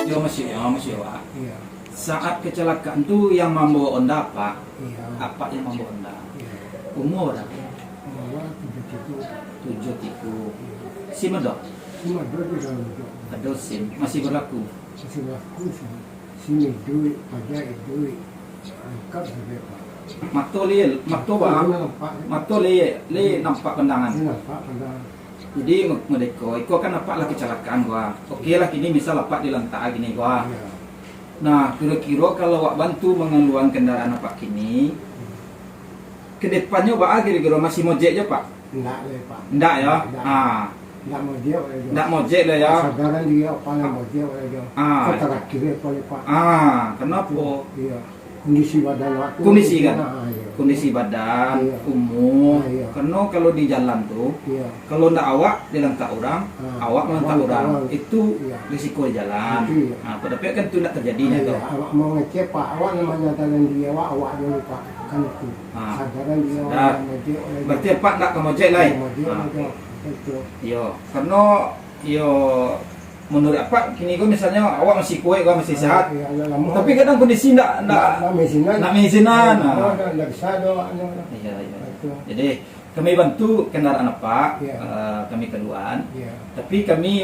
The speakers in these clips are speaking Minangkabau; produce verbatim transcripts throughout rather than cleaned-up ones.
Yo, masih, yo, masih, Pak. Iya. Saat kecelakaan tu yang mambawa Honda, Pak? Iya. Apak yang mambawa Honda. Iya. Umur? Umur tujuh tiku. Tujuh tiku. Iya. SIM ado? SIM ado di dalam tu. Ado SIM. Masih berlaku? Masih berlaku, SIM. SIM iduik, pajak iduik. Lengkap sudah, Pak. Mato le, mato, Pak? Mato nampak. Mato le, le nampak pandangan. Le nampak pandangan. Jadi, me-, merdeka, iko kan apak lah kecelakaan, Pak. Oke lah, kini misal apak dilantak kini, Pak. Iya. Nah, kiro-kiro kalau awak bantu mangaluan kendaraan apak kini, ke depannyo baa kiro-kiro, masih mojek jo, Pak? Ndak lai, Pak. Ndak, yo? Ndak. Ah. Ndak mojek lai, yo. Ndak mojek lai, yo. Sadaran diri apak ndak mojek lai, yo. Ah. Kok tarakhir, Pak, Pak. Ah, kenapa? Iya. Kondisi badan awak tu. Kondisi kan? Ah, iya. Kondisi badan, iya, umur. Ah, iya. Karena kalau di jalan tu, iya, kalau ndak awak dilantak urang, ah, awak malantak urang. Urang. Itu, iya, risiko di jalan. Itu, iya. Ah, pada pihak kan tu ndak terjadi, ah, nyo, iya, tu. Awak mau ngecek, Pak, awak namanya jalan di awak, awak dulu, Pak. Kan itu. Ah. Sadaran di awak, sadar. Mojek, oleh. Berarti apak ndak ka mojek lai? Ndak mojek, ah, mojek. Betul. Iyo, karena Iyo, menurut apak, kini ko misalnyo awak masih kuaik, awak masih sehat. Iya, iya, lamo. Tapi kadang kondisi ndak, ndak, ndak, ndak maizinan. Ndak maizinan, iya, nah. Ndak, ndak bisa doh, anu, anu. Iya, iya. Betul. Jadi, kami bantu kendaraan apak, iya, eh, kami kaluaan. Iya. Tapi kami,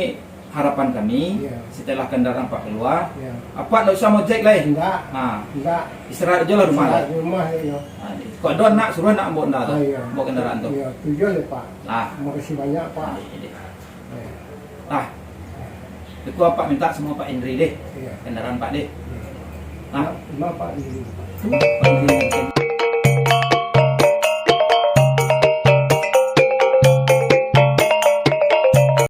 harapan kami, iya, setelah kendaraan apak kalua, iya, apak ndak usah mojek lai. Ndak. Ha. Ndak. Istirahat ajo lah rumah lah. Istirahat di rumah, iya. Ha, kok ado anak, suruah anak bawa Honda tu. Ah, iya. Bawa kendaraan tu. Iya, tujuan deh, Pak. Lah. Makasih banyak, Pak. Ha, iya, iya. Nah, itu apak minta samo Pak Indri deh. Iya. Kendaraan apak deh. Iya. Nah. Ma-, ma Pak Indri. Pak Indri.